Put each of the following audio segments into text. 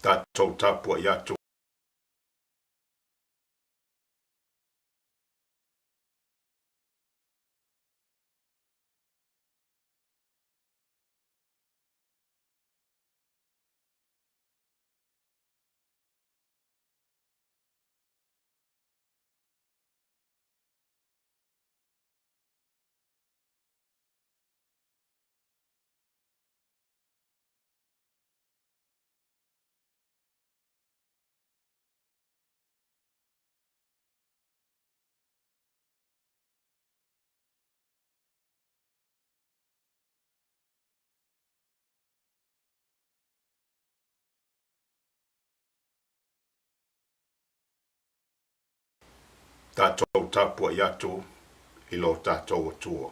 Tatou tapuai atu. Tatou tapuai atu i lo tatou Atua.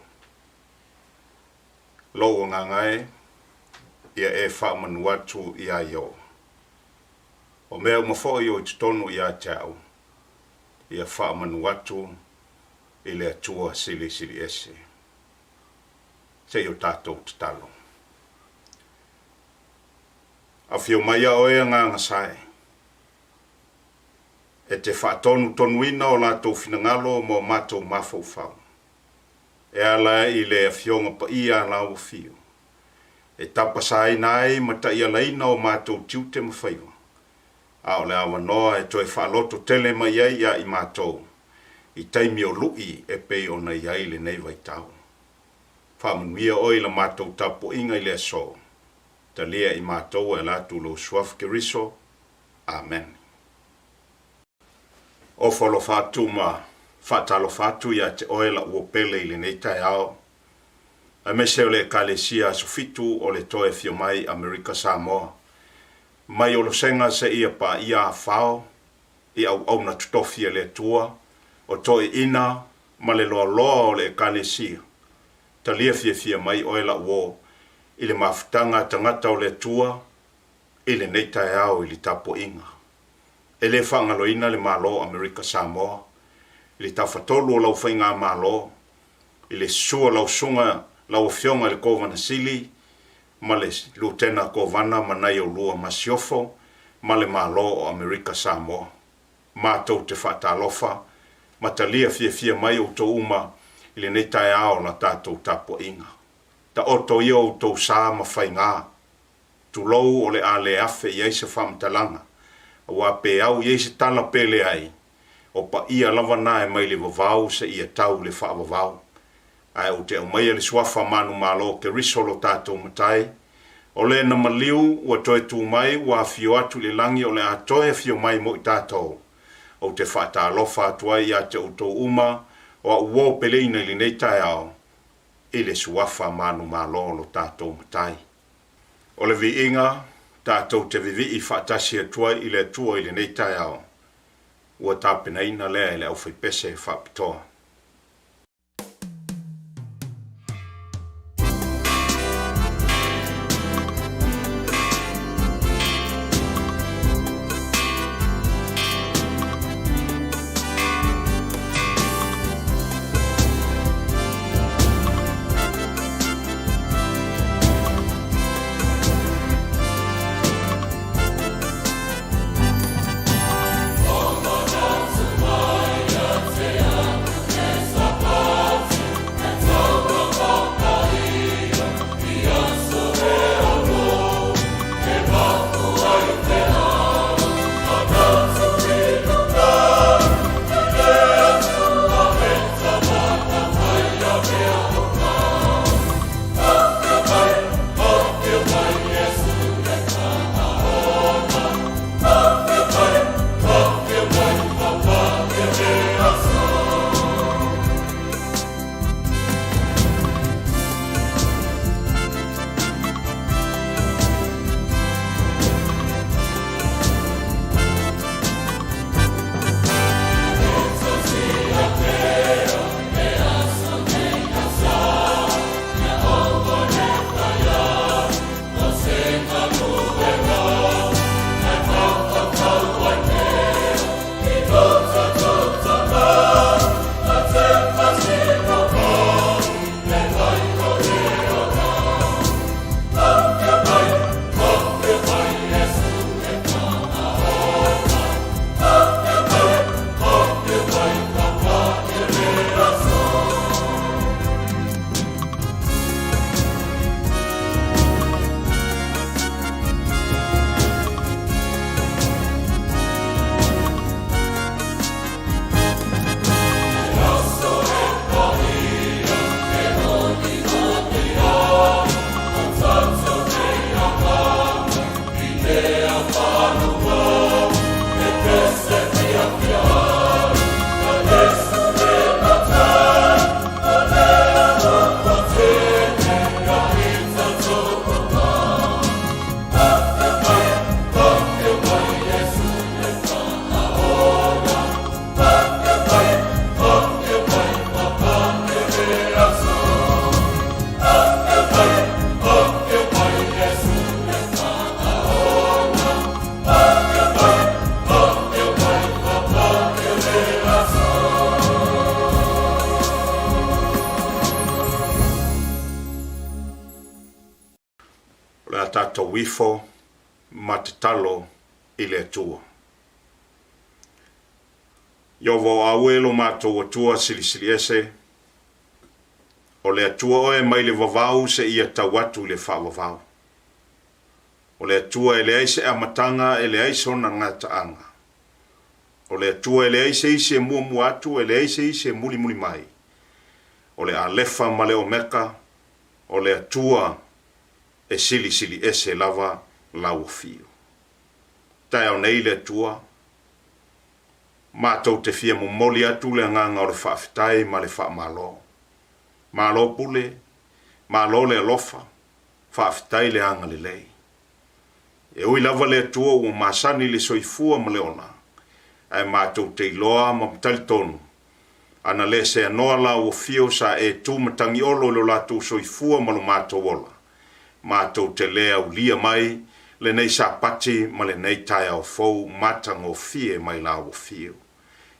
Lou agaga e, ia e faamanu atu ia Io. O mea uma foi o i totonu ia te au, ia faamanu atu i le Atua Silisili Ese. Se i o tatou tatalo. Afio mai a oe Agaga Sae, e te faatonutonuina o latou finagalo ma o matou mafaufau, e ala i le Afioga Paia a Lau Afio, e tapasaina ai ma taialaina o matou tiute ma faiva, a o le avanoa e toe faaloto tele mai ai ia i matou i taimi o lu'i e pei ona i ai lenei vaitau. Faamanuia oe i la matou tapuaiga i le aso. Talia i matou e ala atu lou Suafa Keriso. Amene. Ofo alofa atu ma faatalofa atu ia te oe la'u uo pele i lenei taeao, aemaise o le Ekalesia Aso Fitu o le Toe Afio Mai Amerika Samoa, mai Olosega seia paia Afao i auauna totofi a le Atua, o toeaiina ma le loaloa o le Ekalesia. Talia fiafia mai oe la'u uo i le mafutaga a tagata o le Atua i lenei taeao i le tapuaiga. E le faagaloina le Malo o Amerika Samoa i le tafatolu o lau faigamalo, i le susu o lau susuga lau Afioga i le Kovana Sili ma le Lutena Kovana ma nai oulua Masiofo ma le Malo o Amerika Samoa. Matou te faatalofa ma talia fiafia mai outou uma i lenei taeao o la tatou tapuaiga. Taoto ia outou sa ma faigā. Tulou o le a le afe i ai se faamatalaga, aua pe au i ai se tala pe leai, o paia lava na e mai le vavau seia tau le faavavau. Ae ou te aumaia le suafa manumalo Keriso lo tatou Matai, o le na maliu ua toe tu mai ua afio atu i le lagi o le a toe afio mai mo i tatou. Ou te faatalofa atu ai ia te outou uma o a'u uo peleina i lenei taeao i le suafa manumalo lo tatou Matai. O le viiga tatou te vivii faatasi atu ai i le Atua i lenei taeao, ua tapenaina lea e le aufaipese faapitoa. matou ifo ma tatalo i le Atua. Ieova o Aue lo matou Atua Silisili Ese, o le Atua oe mai le vavau seia tau atu i le faavavau. O le Atua e leai se amataga e leai sona gataaga. O le Atua e leai se isi e muamua atu e leai se isi e mulimuli mai. O le Alefa ma le Omeka, o le Atua e silisili ese lava lau afio. Taeao nei le Atua, matou te fia momoli atu le agaga o le faafetai ma le faamalo. Malo pule, malo le alofa, faafetai le agalelei. E ui lava le Atua ua masani le soifua ma le ola, ae matou te iloa ma talitonu, ana le seanoa lau afio sa e tu matagiolo i lo latou soifua ma lo matou ola, matou te le aulia mai lenei Sapati ma lenei taeao fou matagofie mai lau afio.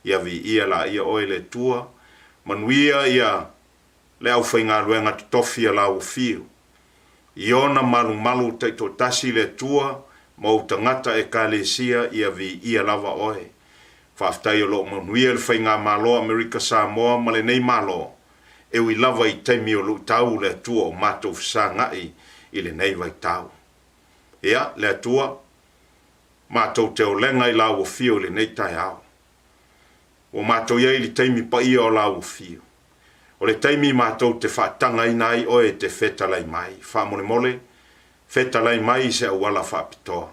Ia viia laia oe le Atua, manuia ia le aufaigaluega totofi a lau afio. I ona malumalu taitoatasi le Atua ma ou tagata Ekalesia ia viia lava oe. Faafetai o lo o manuia le Faigamalo a Amerika Samoa ma lenei Malo, e ui lava i taimi o luitau le Atua o matou fesagai i lenei vaitau. Ia, le Atua, matou te olega i lau afio i lenei taeao. Ua matou i ai i le taimi paia o lau afio. O le taimi matou te faatagaina ai oe e te fetalai mai. Faamolemole, fetalai mai i se auala faapitoa.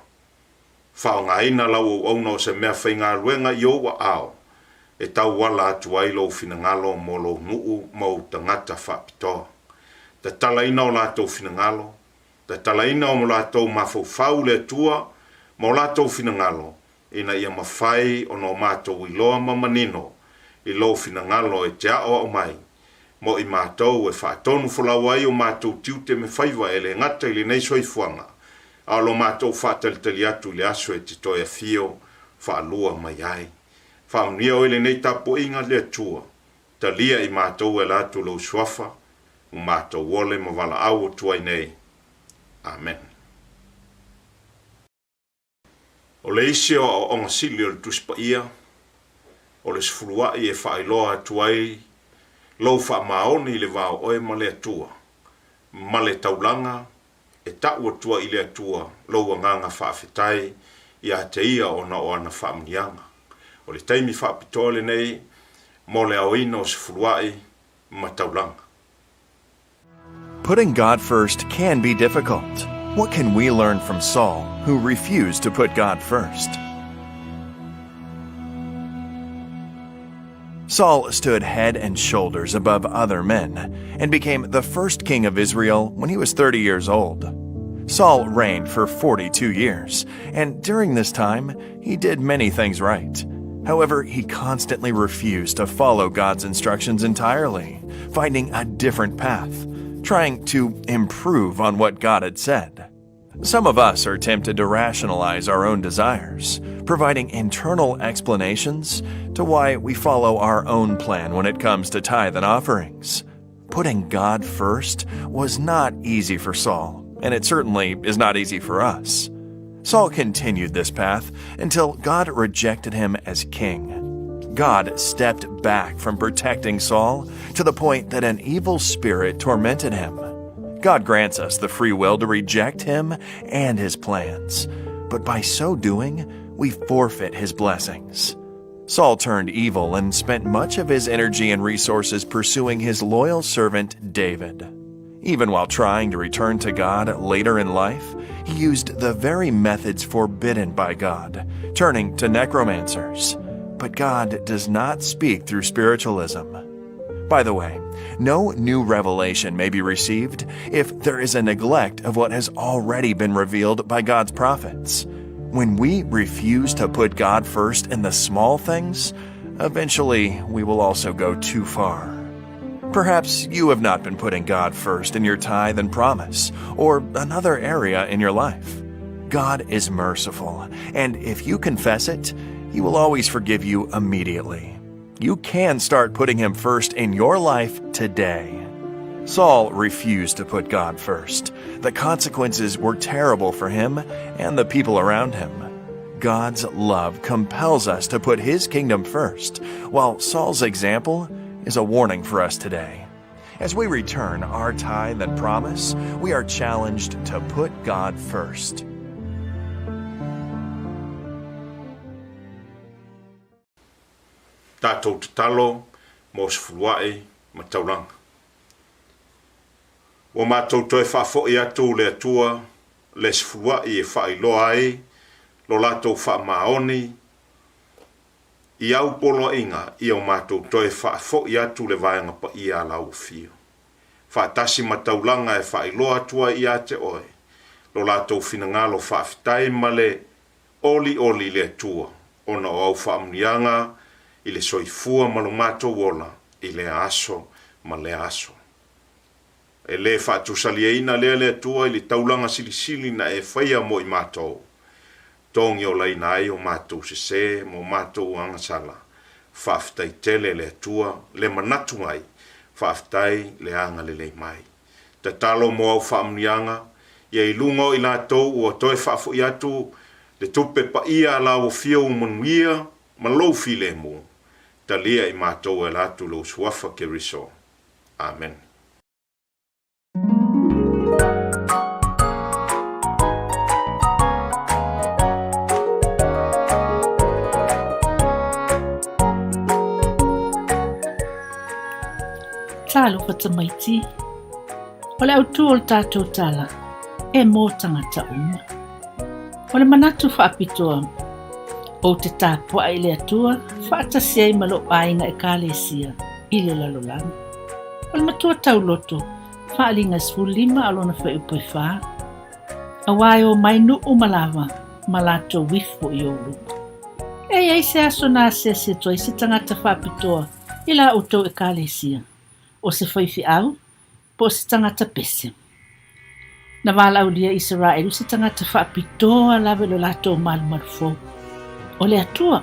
Faaaogaina lau auauna o se mea faigaluega i ou aao e tauala atu ai lou finagalo mo lou nuu ma ou tagata faapitoa. Tatalaina o latou finagalo, tatalaina o latou mafaufau le Atua ma o latou finagalo ina ia mafai ona o matou iloa ma manino i lou finagalo e te aoao mai mo i matou e faatonu folau ai o matou tiute me faiva e le gata i lenei soifuaga, a o lo matou faatalitali atu i le aso e te toe afio faalua mai ai. Faamanuia oe i lenei tapuaiga, le Atua, talia i matou e ala atu lou Suafa, ua matou ole ma valaau atu ai nei. Amen. O le isi o aoaoga sili o le Tusi Paia, o le sefuluaʻi e faailoa atu ai lou faamaoni i le va o oe ma le Atua, ma le taulaga e taʻu atu ai i le Atua lou agaga faafetai iā te Ia ona o ana faamanuiaga. O le taimi faapitoa lenei mo le aoina o sefuluaʻi ma taulaga. Putting God first can be difficult. What can we learn from Saul, who refused to put God first? Saul stood head and shoulders above other men and became the first king of Israel when he was 30 years old. Saul reigned for 42 years, and during this time, he did many things right. However, he constantly refused to follow God's instructions entirely, finding a different path, trying to improve on what God had said. Some of us are tempted to rationalize our own desires, providing internal explanations to why we follow our own plan when it comes to tithe and offerings. Putting God first was not easy for Saul, and it certainly is not easy for us. Saul continued this path until God rejected him as king. God stepped back from protecting Saul to the point that an evil spirit tormented him. God grants us the free will to reject him and his plans, but by so doing, we forfeit his blessings. Saul turned evil and spent much of his energy and resources pursuing his loyal servant David. Even while trying to return to God later in life, he used the very methods forbidden by God, turning to necromancers. But God does not speak through spiritualism. By the way, no new revelation may be received if there is a neglect of what has already been revealed by God's prophets. When we refuse to put God first in the small things, eventually we will also go too far. Perhaps you have not been putting God first in your tithe and promise, or another area in your life. God is merciful, and if you confess it, He will always forgive you immediately. You can start putting Him first in your life today. Saul refused to put God first. The consequences were terrible for him and the people around him. God's love compels us to put his kingdom first, while Saul's example is a warning for us today. As we return our tithe and promise, we are challenged to put God first. Tatou tatalo mo sefuluaʻi ma taulaga. Ua matou toe faafoʻi atu le Atua le sefuluaʻi e faailoa ai lo latou faamaoni i au poloaiga ia o matou toe faafoʻi atu le vaega paia a lau afio. Faatasi ma taulaga e faailoa atu ai ia te oe lo latou finagalo faafetai ma le olioli i le Atua ona o au faamanuiaga i le soifua ma lo matou ola i lea aso ma lea aso. E le faatusaliaina lea le Atua i le taulaga silisili na e faia mo i matou, togiolaina ai o matou sese ma o matou agasala. Faafetai tele le Atua le manatu mai, faafetai le agalelei mai. Tatalo mo au faamanuiaga ia i luga o i latou ua toe faafoʻi atu le tupe paia a lau afio ua manuia ma lou filemu. Talia i matou e ala atu lou Suafa Keriso. Amene. Talofa tamaiti. O le autū o le tātou tala, e mō tangata uma. O le manatu faapitoa, ou te tapuai i le Atua faatasi ai ma lou aiga Ekalesia i le lalolagi. O le matua tauloto, faaaliga 15 a lona fuaiupu e fa, Auā e omai nuu ma lava ma latou ifo i ou luma. E i ai se aso na asiasi atu ai se tagata faapitoa i la outou Ekalesia, o se faifeau po o se tagata pese. Na valaaulia Isaraelu se tagata faapitoa lava i lo latou malumalu fou. O le Atua,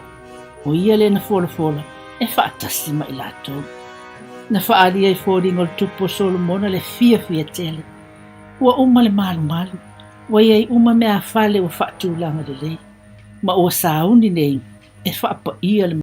o ia lea na folafola e faatasi ma i latou. Na faaalia i foliga o le tupu o Solomona le fiafia tele. Ua uma le malumalu, ua i ai uma meafale ua faatulaga lelei, ma ua sauni nei e faapaia le.